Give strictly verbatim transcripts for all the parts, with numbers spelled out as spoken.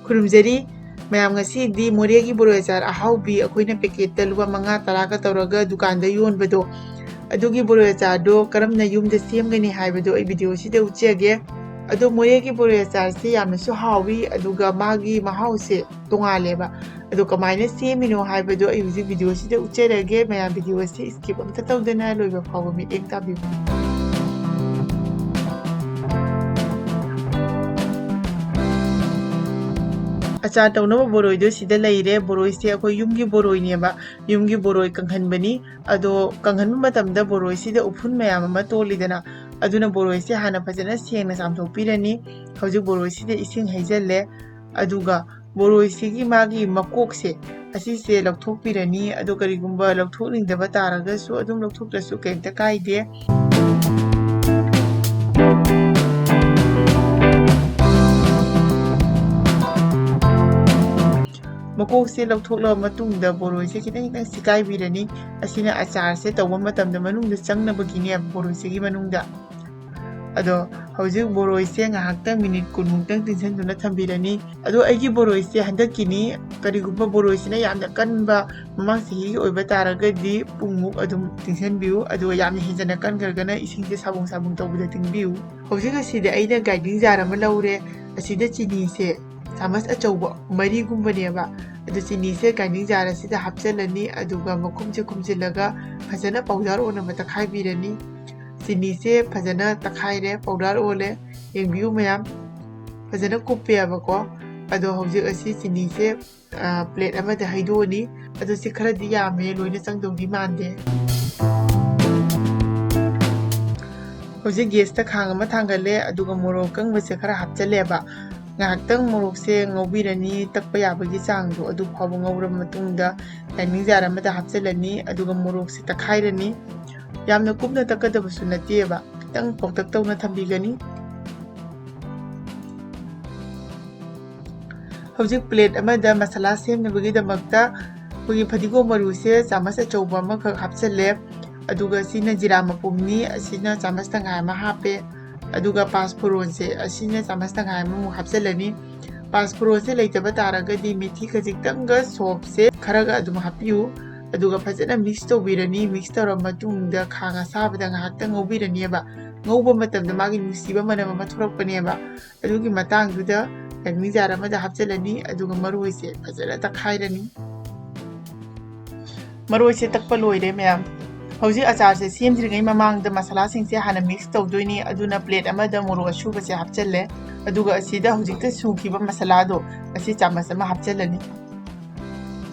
ꯈꯨꯔꯨꯝꯖꯔꯤ꯫ ꯃꯌꯥꯝ, ꯉꯁꯤꯗꯤ ꯃꯣꯔꯦꯒꯤ ꯕꯣꯔꯣꯏ ꯑꯆꯥꯔ ꯑꯍꯥꯎꯕꯤ, ꯑꯩꯈꯣꯏꯅ ꯄꯦꯀꯦꯠꯇ ꯂꯨꯄꯥ ꯃꯉꯥ ꯇꯔꯥꯒ ꯇꯧꯔꯒ ꯗꯨꯀꯥꯟꯗ ꯌꯣꯟꯕꯗꯣ, ꯑꯗꯨꯒꯤ ꯕꯣꯔꯣꯏ ꯑꯆꯥꯔꯗꯣ ꯀꯔꯝꯅ ꯌꯨꯝꯗ ꯁꯦꯝꯒꯅꯤ ꯍꯥꯏꯕꯗꯣ ꯑꯩ ꯚꯤꯗꯤꯑꯣꯁꯤꯗ ꯎꯠꯆꯒꯦ꯫ ꯑꯗꯣ ꯃꯣꯔꯦꯒꯤ ꯕꯣꯔꯣꯏ ꯑꯆꯥꯔꯁꯦ ꯌꯥꯝꯅꯁꯨ ꯍꯥꯎꯋꯤ, ꯑꯗꯨꯒ ꯃꯥꯒꯤ ꯃꯍꯥꯎꯁꯦ ꯇꯣꯉꯥꯜꯂꯦꯕ꯫ ꯑꯗꯣ ꯀꯃꯥꯏꯅ ꯁꯦꯝꯃꯤꯅꯣ ꯍꯥꯏꯕꯗꯣ ꯑꯩ ꯍꯧꯖꯤꯛ ꯚꯤꯗꯤꯑꯣꯁꯤꯗ ꯎꯠꯆꯔꯒꯦ꯫ ꯃꯌꯥꯝ, ꯚꯤꯗꯤꯑꯣ ꯑꯁꯤ skip ꯑꯝꯇ ꯇꯧꯗꯅ ꯂꯣꯏꯕ ꯐꯥꯎꯕ ꯃꯤꯠꯌꯦꯡ ꯇꯥꯕꯤꯌꯨ꯫ ꯑꯆꯥꯔ ꯇꯧꯅꯕ ꯕꯣꯔꯣꯏꯗꯣ ꯁꯤꯗ ꯂꯩꯔꯦ꯫ ꯕꯣꯔꯣꯏꯁꯦ ꯑꯩꯈꯣꯏ ꯌꯨꯝꯒꯤ ꯕꯣꯔꯣꯏꯅꯦꯕ, ꯌꯨꯝꯒꯤ ꯕꯣꯔꯣꯏ ꯀꯪꯍꯟꯕꯅꯤ꯫ ꯑꯗꯣ ꯀꯪꯍꯟꯕ ꯃꯇꯝꯗ ꯕꯣꯔꯣꯏꯁꯤꯗ ꯎꯐꯨꯟ ꯃꯌꯥꯝ ꯑꯃ ꯇꯣꯜꯂꯤꯗꯅ, ꯑꯗꯨꯅ ꯕꯣꯔꯣꯏꯁꯦ ꯍꯥꯟꯅ ꯐꯖꯅ ꯁꯦꯡꯅ ꯆꯥꯝꯊꯣꯛꯄꯤꯔꯅꯤ꯫ ꯍꯧꯖꯤꯛ ꯕꯣꯔꯣꯏꯁꯤꯗ ꯏꯁꯤꯡ ꯍꯩꯖꯤꯜꯂꯦ, ꯑꯗꯨꯒ ꯕꯣꯔꯣꯏꯁꯤꯒꯤ ꯃꯥꯒꯤ ꯃꯀꯣꯛꯁꯦ ꯑꯁꯤꯁꯦ ꯂꯧꯊꯣꯛꯄꯤꯔꯅꯤ꯫ ꯑꯗꯣ ꯀꯔꯤꯒꯨꯝꯕ ꯂꯧꯊꯣꯛꯅꯤꯡꯗꯕ ꯇꯥꯔꯒꯁꯨ ꯑꯗꯨꯝ ꯂꯧꯊꯣꯛꯇ꯭ꯔꯁꯨ ꯀꯩꯝꯇ ꯀꯥꯏꯗꯦ꯫ ꯃꯀꯣꯛꯁꯦ ꯂꯧꯊꯣꯛꯂꯕ ꯃꯇꯨꯡꯗ ꯕꯣꯔꯣꯏꯁꯦ ꯈꯤꯇꯪ ꯈꯤꯇꯪ ꯁꯤꯒꯥꯏꯕꯤꯔꯅꯤ꯫ ꯑꯁꯤꯅ ꯑꯆꯥꯔꯁꯦ ꯇꯧꯕ ꯃꯇꯝꯗ ꯃꯅꯨꯡꯗ ꯆꯪꯅꯕꯒꯤꯅꯦ, ꯕꯣꯔꯣꯏꯁꯤꯒꯤ ꯃꯅꯨꯡꯗ꯫ ꯑꯗꯣ ꯍꯧꯖꯤꯛ ꯕꯣꯔꯣꯏꯁꯦ ꯉꯥꯏꯍꯥꯛꯇꯪ ꯃꯤꯅꯤꯠ ꯀꯨꯟꯃꯨꯛꯇꯪ ꯇꯤꯡꯁꯤꯟꯗꯨꯅ ꯊꯝꯕꯤꯔꯅꯤ꯫ ꯑꯗꯣ ꯑꯩꯒꯤ ꯕꯣꯔꯣꯏꯁꯦ ꯍꯟꯗꯛꯀꯤꯅꯤ, ꯀꯔꯤꯒꯨꯝꯕ ꯕꯣꯔꯣꯏꯁꯤꯅ ꯌꯥꯝꯅ ꯀꯟꯕ ꯃꯃꯥꯡ ꯆꯍꯤꯒꯤ ꯑꯣꯏꯕ ꯇꯥꯔꯒꯗꯤ ꯄꯨꯡꯃꯨꯛ ꯑꯗꯨꯝ ꯇꯤꯡꯁꯤꯟꯕꯤꯌꯨ, ꯑꯗꯨꯒ ꯌꯥꯝꯅ ꯍꯦꯟꯖꯟꯅ ꯀꯟꯈ꯭ꯔꯒꯅ ꯏꯁꯤꯡꯁꯦ ꯁꯥꯕꯨꯡ ꯁꯥꯕꯨꯡ ꯇꯧꯕꯗ ꯇꯤꯡꯕꯤꯌꯨ꯫ ꯍꯧꯖꯤꯛ ꯑꯁꯤꯗ ꯑꯩꯅ grinding jar ꯑꯃ ꯂꯧꯔꯦ꯫ ꯑꯁꯤꯗ ꯆꯤꯅꯤꯁꯦ ꯆꯥꯃꯁ ꯑꯆꯧꯕ ꯃꯔꯤꯒꯨꯝꯕꯅꯦꯕ꯫ ꯑꯗꯨ ꯆꯤꯅꯤꯁꯦ grinding jar ꯑꯁꯤꯗ ꯍꯥꯞꯆꯤꯜꯂꯅꯤ, ꯑꯗꯨꯒ ꯃꯈꯨꯝꯁꯦ ꯈꯨꯝꯖꯤꯜꯂꯒ ꯐꯖꯅ powder ꯑꯣꯟꯅꯕ ꯇꯛꯈꯥꯏꯕꯤꯔꯅꯤ꯫ ꯆꯤꯅꯤꯁꯦ ꯐꯖꯅ ꯇꯛꯈꯥꯏꯔꯦ, powder ꯑꯣꯜꯂꯦ꯫ ꯌꯦꯡꯕꯤꯌꯨ ꯃꯌꯥꯝ, ꯐꯖꯅ ꯀꯨꯞꯄꯦꯕꯀꯣ꯫ ꯑꯗꯣ ꯍꯧꯖꯤꯛ ꯑꯁꯤ ꯆꯤꯅꯤꯁꯦ, ꯑ, plate ꯑꯃꯗ ꯍꯩꯗꯣꯛꯑꯅꯤ꯫ ꯑꯗꯣ ꯁꯤ ꯈꯔꯗꯤ ꯌꯥꯝꯃꯦ, ꯂꯣꯏꯅ ꯆꯪꯗꯧꯗꯤ ꯃꯥꯟꯗꯦ꯫ ꯍꯧꯖꯤꯛ gasꯇ ꯈꯥꯡ ꯑꯃ ꯊꯥꯡꯒꯠꯂꯦ, ꯑꯗꯨꯒ ꯃꯣꯔꯣꯛ ꯑꯀꯪꯕꯁꯦ ꯈꯔ ꯍꯥꯞꯆꯜꯂꯦꯕ꯫ ꯉꯥꯏꯍꯥꯛꯇꯪ ꯃꯣꯔꯣꯛꯁꯦ ꯉꯧꯕꯤꯔꯅꯤ, ꯇꯛꯄ ꯌꯥꯕꯒꯤ ꯆꯥꯡꯗꯣ ꯑꯗꯨ ꯐꯥꯎꯕ ꯉꯧꯔꯕ ꯃꯇꯨꯡꯗ grinding jar ꯑꯃꯗ ꯍꯥꯞꯆꯤꯜꯂꯅꯤ, ꯑꯗꯨꯒ ꯃꯣꯔꯣꯛꯁꯦ ꯇꯛꯈꯥꯏꯔꯅꯤ꯫ ꯌꯥꯝꯅ ꯀꯨꯞꯅ ꯇꯛꯀꯗꯕꯁꯨ ꯅꯠꯇꯦꯕ, ꯈꯤꯇꯪ ꯄꯣꯛꯇꯛ ꯇꯧꯅ ꯊꯝꯕꯤꯒꯅꯤ꯫ ꯍꯧꯖꯤꯛ plate ꯑꯃꯗ ꯃꯁꯥꯂꯥ ꯁꯦꯝꯅꯕꯒꯤꯗꯃꯛꯇ ꯑꯩꯈꯣꯏꯒꯤ ꯐꯗꯤꯒꯣꯝ ꯃꯔꯨꯁꯦ ꯆꯥꯃꯁ ꯑꯆꯧꯕ ꯑꯃꯈꯛ ꯍꯥꯞꯆꯜꯂꯦ, ꯑꯗꯨꯒ ꯁꯤꯅ ꯖꯤꯔꯥ ꯃꯄꯨꯝꯅꯤ, ꯑꯁꯤꯅ ꯆꯥꯃꯁ ꯇꯪꯈꯥꯏ ꯑꯃ ꯍꯥꯞꯄꯦ, ꯑꯗꯨꯒ ꯄꯥꯁ ꯐꯣꯔꯣꯟꯁꯦ ꯑꯁꯤꯅ ꯆꯥꯃꯁ ꯇꯪꯈꯥꯏ ꯑꯃꯃꯨꯛ ꯍꯥꯞꯆꯜꯂꯅꯤ꯫ ꯄꯥꯁꯄꯣꯔꯣꯁꯦ ꯂꯩꯇꯕ ꯇꯥꯔꯒꯗꯤ ꯃꯦꯊꯤ ꯈꯖꯤꯛꯇꯪꯒ ꯁꯣꯞꯁꯦ ꯈꯔꯒ ꯑꯗꯨꯝ ꯍꯥꯞꯄꯤꯌꯨ꯫ ꯑꯗꯨꯒ ꯐꯖꯅ ꯃꯤꯛꯁ ꯇꯧꯕꯤꯔꯅꯤ꯫ ꯃꯤꯛꯁ ꯇꯧꯔꯕ ꯃꯇꯨꯡꯗ ꯈꯥꯡ ꯑꯁꯥꯕꯗ ꯉꯥꯏꯍꯥꯛꯇꯪ ꯉꯧꯕꯤꯔꯅꯦꯕ꯫ ꯉꯧꯕ ꯃꯇꯝꯗ ꯃꯥꯒꯤ ꯅꯨꯡꯁꯤꯕ ꯃꯅꯝ ꯑꯃ ꯊꯣꯛꯂꯛꯄꯅꯦꯕ꯫ ꯑꯗꯨꯒꯤ ꯃꯇꯥꯡꯗꯨꯗ ꯀꯪꯅꯤ ꯖꯥꯔ ꯑꯃꯗ ꯍꯥꯞꯆꯤꯜꯂꯅꯤ꯫ ꯑꯗꯨꯒ ꯃꯔꯣꯏꯁꯦ ꯐꯖꯅ ꯇꯛꯈꯥꯏꯔꯅꯤ꯫ ꯃꯔꯣꯏꯁꯦ ꯇꯛꯄ ꯂꯣꯏꯔꯦ ꯃꯌꯥꯝ꯫ ꯍꯧꯖꯤꯛ ꯑꯆꯥꯔꯁꯦ ꯁꯦꯝꯗ꯭ꯔꯤꯉꯩ ꯃꯃꯥꯡꯗ ꯃꯁꯥꯂꯥꯁꯤꯡꯁꯦ ꯍꯥꯟꯅ ꯃꯤꯛꯁ ꯇꯧꯗꯣꯏꯅꯤ꯫ ꯑꯗꯨꯅ ꯄ꯭ꯂꯦꯠ ꯑꯃꯗ ꯃꯣꯔꯣꯛ ꯑꯁꯨꯕꯁꯦ ꯍꯥꯞꯆꯜꯂꯦ꯫ ꯑꯗꯨꯒ ꯑꯁꯤꯗ ꯍꯧꯖꯤꯛꯇ ꯁꯨꯈꯤꯕ ꯃꯁꯥꯂꯥꯗꯣ ꯑꯁꯤ ꯆꯥꯃꯁ ꯑꯃ ꯍꯥꯞꯆꯜꯂꯅꯤ꯫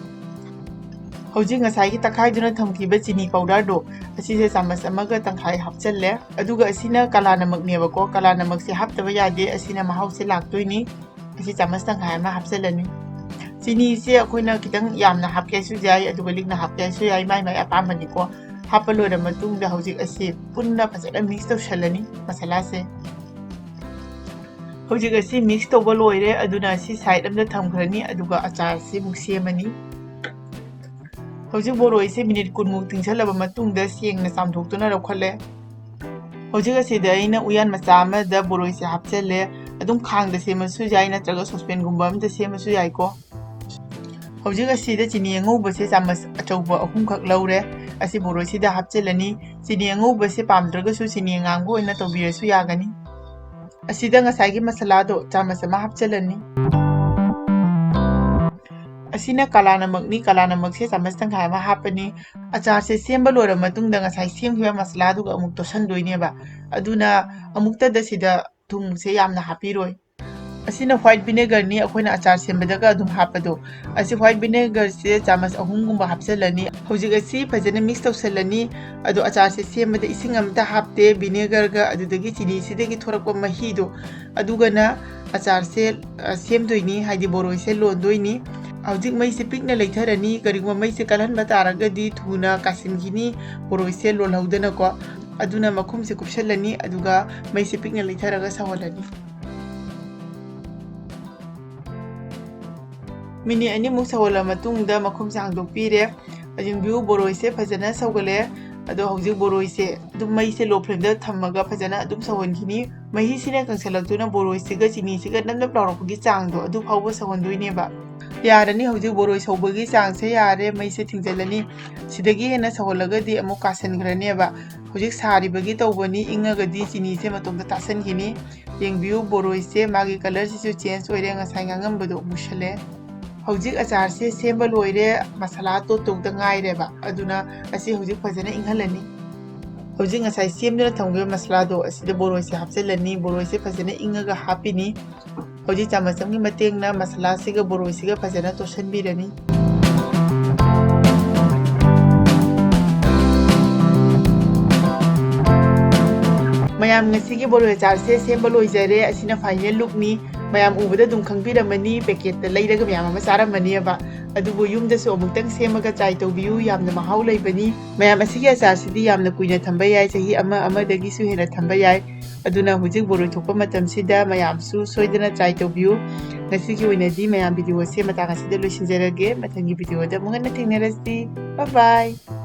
ꯍꯧꯖꯤꯛ ꯉꯁꯥꯏꯒꯤ ꯇꯛꯈꯥꯏꯗꯨꯅ ꯊꯝꯈꯤꯕ ꯆꯤꯅꯤ ꯄꯥꯎꯗꯔꯗꯣ ꯑꯁꯤꯁꯦ ꯆꯥꯃꯁ ꯑꯃꯒ ꯇꯪꯈꯥꯏ ꯍꯥꯞꯆꯜꯂꯦ꯫ ꯑꯗꯨꯒ ꯑꯁꯤꯅ ꯀꯥꯂꯥ ꯅꯃꯛꯅꯦꯕꯀꯣ꯫ ꯀꯥꯂꯥ ꯅꯃꯛꯁꯦ ꯍꯥꯞꯇꯕ ꯌꯥꯗꯦ, ꯑꯁꯤꯅ ꯃꯍꯥꯎꯁꯦ ꯂꯥꯛꯇꯣꯏꯅꯤ꯫ ꯑꯁꯤ ꯆꯥꯃꯁ ꯇꯪꯈꯥꯏ ꯑꯃ ꯍꯥꯞꯆꯜꯂꯅꯤ꯫ ꯆꯤꯅꯤꯁꯦ ꯑꯩꯈꯣꯏꯅ ꯈꯤꯇꯪ ꯌꯥꯝꯅ ꯍꯥꯞꯀꯦ ꯍꯥꯏꯁꯨ ꯌꯥꯏ, ꯑꯗꯨꯒ ꯂꯤꯛꯅ ꯍꯥꯞꯀꯦ ꯍꯥꯏꯁꯨ ꯌꯥꯏ, ꯃꯥꯏ ꯃꯥꯏ ꯑꯄꯥꯝꯕꯅꯤꯀꯣ꯫ ꯍꯥꯞꯄ ꯂꯣꯏꯔ ꯃꯇꯨꯡꯗ ꯍꯧꯖꯤꯛ ꯑꯁꯤ ꯄꯨꯟꯅ ꯐꯖꯅ ꯃꯤꯛꯁ ꯇꯧꯁꯜꯂꯅꯤ ꯃꯁꯥꯂꯥꯁꯦ꯫ ꯍꯧꯖꯤꯛ ꯑꯁꯤ ꯃꯤꯛꯁ ꯇꯧꯕ ꯂꯣꯏꯔꯦ, ꯑꯗꯨꯅ ꯑꯁꯤ ꯁꯥꯏꯠ ꯑꯃꯗ ꯊꯝꯈ꯭ꯔꯅꯤ꯫ ꯑꯗꯨꯒ ꯑꯆꯥꯔꯁꯤ ꯑꯃꯨꯛ ꯁꯦꯝꯃꯅꯤ꯫ ꯍꯧꯖꯤꯛ ꯕꯣꯔꯣꯏꯁꯦ ꯃꯤꯅꯤꯠ ꯀꯨꯟꯃꯨꯛ ꯇꯤꯡꯁꯜꯂꯕ ꯃꯇꯨꯡꯗ ꯁꯦꯡꯅ ꯆꯥꯝꯊꯣꯛꯇꯨꯅ ꯂꯧꯈꯠꯂꯦ꯫ ꯍꯧꯖꯤꯛ ꯑꯁꯤꯗ ꯑꯩꯅ ꯎꯌꯥꯟ ꯃꯆꯥ ꯑꯃꯗ ꯕꯣꯔꯣꯏꯁꯦ ꯍꯥꯞꯆꯜꯂꯦ꯫ ꯑꯗꯨꯝ ꯈꯥꯡꯗ ꯁꯦꯝꯃꯁꯨ ꯌꯥꯏ, ꯅꯠꯇ꯭ꯔꯒ ꯁꯣꯁꯄꯦꯟꯒꯨꯝꯕ ꯑꯃꯗ ꯁꯦꯝꯃꯁꯨ ꯌꯥꯏꯀꯣ꯫ ꯍꯧꯖꯤꯛ ꯑꯁꯤꯗ ꯆꯤꯅꯤ ꯑꯉꯧꯕꯁꯦ ꯆꯥꯃꯁ ꯑꯆꯧꯕ ꯑꯍꯨꯝꯈꯛ ꯂꯧꯔꯦ꯫ ꯑꯁꯤ ꯕꯣꯔꯣꯏꯁꯤꯗ ꯍꯥꯞꯆꯤꯜꯂꯅꯤ꯫ ꯆꯤꯅꯤ ꯑꯉꯧꯕꯁꯦ ꯄꯥꯝꯗ꯭ꯔꯒꯁꯨ ꯆꯤꯅꯤ ꯑꯉꯥꯡꯕ ꯑꯣꯏꯅ ꯇꯧꯕꯤꯔꯁꯨ ꯌꯥꯒꯅꯤ꯫ ꯑꯁꯤꯗ ꯉꯁꯥꯏꯒꯤ ꯃꯁꯥꯂꯥꯗꯣ ꯆꯥꯃꯁ ꯑꯃ ꯍꯥꯞꯆꯤꯜꯂꯅꯤ꯫ ꯑꯁꯤꯅ ꯀꯥꯂꯥ ꯅꯃꯛꯅꯤ꯫ ꯀꯥꯂꯥ ꯅꯃꯛꯁꯦ ꯆꯥꯃꯁ ꯇꯪꯈꯥꯏ ꯑꯃ ꯍꯥꯞꯄꯅꯤ꯫ ꯑꯆꯥꯔꯁꯦ ꯁꯦꯝꯕ ꯂꯣꯏꯔꯕ ꯃꯇꯨꯡꯗ ꯉꯁꯥꯏ ꯁꯦꯝꯈꯤꯕ ꯃꯁꯥꯂꯥꯗꯨꯒ ꯑꯃꯨꯛ ꯇꯣꯠꯁꯟꯗꯣꯏꯅꯦꯕ꯫ ꯑꯗꯨꯅ ꯑꯃꯨꯛꯇꯗ ꯁꯤꯗ ꯊꯨꯝꯁꯦ ꯌꯥꯝꯅ ꯍꯥꯞꯄꯤꯔꯣꯏ꯫ ꯑꯁꯤꯅ ꯋꯥꯏꯠ ꯚꯤꯅꯦꯒꯔꯅꯤ, ꯑꯩꯈꯣꯏꯅ ꯑꯆꯥꯔ ꯁꯦꯝꯕꯗꯒ ꯑꯗꯨꯝ ꯍꯥꯞꯄꯗꯣ꯫ ꯑꯁꯤ ꯋꯥꯏꯠ ꯚꯤꯅꯦꯒꯔꯁꯦ ꯆꯥꯃꯁ ꯑꯍꯨꯝꯒꯨꯝꯕ ꯍꯥꯞꯆꯤꯜꯂꯅꯤ꯫ ꯍꯧꯖꯤꯛ ꯑꯁꯤ ꯐꯖꯅ ꯃꯤꯛꯁ ꯇꯧꯁꯜꯂꯅꯤ꯫ ꯑꯗꯣ ꯑꯆꯥꯔꯁꯦ ꯁꯦꯝꯕꯗ ꯏꯁꯤꯡ ꯑꯃꯇ ꯍꯥꯞꯇꯦ, ꯚꯤꯅꯦꯒꯔꯒ ꯑꯗꯨꯗꯒꯤ ꯆꯤꯅꯤꯁꯤꯗꯒꯤ ꯊꯣꯔꯛꯄ ꯃꯍꯤꯗꯣ ꯑꯗꯨꯒꯅ ꯑꯆꯥꯔꯁꯦ, ꯑ, ꯁꯦꯝꯗꯣꯏꯅꯤ, ꯍꯥꯏꯗꯤ ꯕꯣꯔꯣꯏꯁꯦ ꯂꯣꯟꯗꯣꯏꯅꯤ꯫ ꯍꯧꯖꯤꯛ ꯃꯩꯁꯦ ꯄꯤꯛꯅ ꯂꯩꯊꯔꯅꯤ꯫ ꯀꯔꯤꯒꯨꯝꯕ ꯃꯩꯁꯦ ꯀꯜꯍꯟꯕ ꯇꯥꯔꯒꯗꯤ ꯊꯨꯅ ꯀꯥꯁꯤꯟꯈꯤꯅꯤ ꯕꯣꯔꯣꯏꯁꯦ ꯂꯣꯜꯍꯧꯗꯅꯀꯣ꯫ ꯑꯗꯨꯅ ꯃꯈꯨꯝꯁꯦ ꯀꯨꯞꯁꯜꯂꯅꯤ, ꯑꯗꯨꯒ ꯃꯩꯁꯦ ꯄꯤꯛꯅ ꯂꯩꯊꯔꯒ ꯁꯧꯍꯜꯂꯅꯤ꯫ ꯃꯤꯅꯤꯠ ꯑꯅꯤꯃꯨꯛ ꯁꯧꯍꯜꯂ ꯃꯇꯨꯡꯗ ꯃꯈꯨꯝꯁꯦ ꯍꯥꯡꯗꯣꯛꯄꯤꯔꯦ꯫ ꯌꯦꯡꯕꯤꯌꯨ, ꯕꯣꯔꯣꯏꯁꯦ ꯐꯖꯅ ꯁꯧꯒꯠꯂꯦ꯫ ꯑꯗꯣ ꯍꯧꯖꯤꯛ ꯕꯣꯔꯣꯏꯁꯦ ꯑꯗꯨꯝ ꯃꯩꯁꯦ low flameꯗ ꯊꯝꯃꯒ ꯐꯖꯅ ꯑꯗꯨꯝ ꯁꯧꯍꯟꯈꯤꯅꯤ꯫ ꯃꯍꯤꯁꯤꯅ ꯀꯪꯁꯜꯂꯛꯇꯨꯅ ꯕꯣꯔꯣꯏꯁꯤꯒ ꯆꯤꯅꯤꯁꯤꯒ ꯅꯞ ꯅꯞ ꯂꯥꯎꯔꯛꯄꯒꯤ ꯆꯥꯡꯗꯣ ꯑꯗꯨ ꯐꯥꯎꯕ ꯁꯧꯍꯟꯗꯣꯏꯅꯦꯕ꯫ ꯌꯥꯔꯅꯤ, ꯍꯧꯖꯤꯛ ꯕꯣꯔꯣꯏ ꯁꯧꯕꯒꯤ ꯆꯥꯡꯁꯦ ꯌꯥꯔꯦ, ꯃꯩꯁꯦ ꯊꯤꯡꯖꯤꯜꯂꯅꯤ꯫ ꯁꯤꯗꯒꯤ ꯍꯦꯟꯅ ꯁꯧꯍꯜꯂꯒꯗꯤ ꯑꯃꯨꯛ ꯀꯥꯁꯟꯈ꯭ꯔꯅꯦꯕ꯫ ꯍꯧꯖꯤꯛ ꯁꯥꯔꯤꯕꯒꯤ ꯇꯧꯕꯅꯤ, ꯏꯪꯉꯒꯗꯤ ꯆꯤꯅꯤꯁꯦ ꯃꯇꯣꯝꯇ ꯇꯥꯁꯟꯈꯤꯅꯤ꯫ ꯌꯦꯡꯕꯤꯌꯨ, ꯕꯣꯔꯣꯏꯁꯦ ꯃꯥꯒꯤ colourꯁꯤꯁꯨ change ꯑꯣꯏꯔꯦ, ꯉꯁꯥꯏ ꯉꯥꯡꯉꯝꯕꯗꯣ ꯃꯨꯁꯜꯂꯦ꯫ ꯍꯧꯖꯤꯛ ꯑꯆꯥꯔꯁꯦ ꯁꯦꯝꯕ ꯂꯣꯏꯔꯦ, ꯃꯁꯥꯂꯥ ꯇꯣꯠꯇꯧꯗ ꯉꯥꯏꯔꯦꯕ꯫ ꯑꯗꯨꯅ ꯑꯁꯤ ꯍꯧꯖꯤꯛ ꯐꯖꯅ ꯏꯪꯍꯜꯂꯅꯤ꯫ ꯍꯧꯖꯤꯛ ꯉꯁꯥꯏ ꯁꯦꯝꯗꯨꯅ ꯊꯝꯈꯤꯕ ꯃꯁꯥꯂꯥꯗꯣ ꯑꯁꯤꯗ ꯕꯣꯔꯣꯏꯁꯦ ꯍꯥꯞꯆꯤꯜꯂꯅꯤ꯫ ꯕꯣꯔꯣꯏꯁꯦ ꯐꯖꯅ ꯏꯪꯉꯒ ꯍꯥꯞꯄꯤꯅꯤ꯫ ꯍꯧꯖꯤꯛ ꯆꯥꯃꯁ ꯑꯃꯒꯤ ꯃꯇꯦꯡꯅ ꯃꯁꯥꯂꯥꯁꯤꯒ ꯕꯣꯔꯣꯏꯁꯤꯒ ꯐꯖꯅ ꯇꯣꯠꯁꯤꯟꯕꯤꯔꯅꯤ꯫ ꯃꯌꯥꯝ, ꯉꯁꯤꯒꯤ ꯕꯣꯔꯣꯏ ꯑꯆꯥꯔꯁꯦ ꯁꯦꯝꯕ ꯂꯣꯏꯖꯔꯦ꯫ ꯑꯁꯤꯅ final lookꯅꯤ꯫ ꯃꯌꯥꯝ ꯎꯕꯗ ꯑꯗꯨꯝ ꯈꯪꯕꯤꯔꯝꯃꯅꯤ, packetꯇ ꯂꯩꯔꯒ ꯃꯌꯥꯝ ꯑꯃ ꯆꯥꯔꯝꯃꯅꯦꯕ꯫ ꯑꯗꯨꯕꯨ ꯌꯨꯝꯗꯁꯨ ꯑꯃꯨꯛꯇꯪ ꯁꯦꯝꯃꯒ try ꯇꯧꯕꯤꯌꯨ, ꯌꯥꯝꯅ ꯃꯍꯥꯎ ꯂꯩꯕꯅꯤ꯫ ꯃꯌꯥꯝ, ꯑꯁꯤꯒꯤ ꯑꯆꯥꯔꯁꯤꯗꯤ ꯌꯥꯝꯅ ꯀꯨꯏꯅ ꯊꯝꯕ ꯌꯥꯏ, ꯆꯍꯤ ꯑꯃ ꯑꯃꯗꯒꯤꯁꯨ ꯍꯦꯟꯅ ꯊꯝꯕ ꯌꯥꯏ꯫ ꯑꯗꯨꯅ ꯍꯧꯖꯤꯛ ꯕꯣꯔꯣꯏ ꯊꯣꯛꯄ ꯃꯇꯝꯁꯤꯗ ꯃꯌꯥꯝꯁꯨ ꯁꯣꯏꯗꯅ try ꯇꯧꯕꯤꯌꯨ꯫ ꯉꯁꯤꯒꯤ ꯑꯣꯏꯅꯗꯤ ꯃꯌꯥꯝ video ꯑꯁꯦ ꯃꯇꯥꯡ ꯑꯁꯤꯗ ꯂꯣꯏꯁꯤꯟꯖꯔꯒꯦ꯫ ꯃꯊꯪꯒꯤ videoꯗ ꯑꯃꯨꯛ ꯍꯟꯅ ꯊꯦꯡꯅꯔꯁꯤ꯫ Bye bye꯫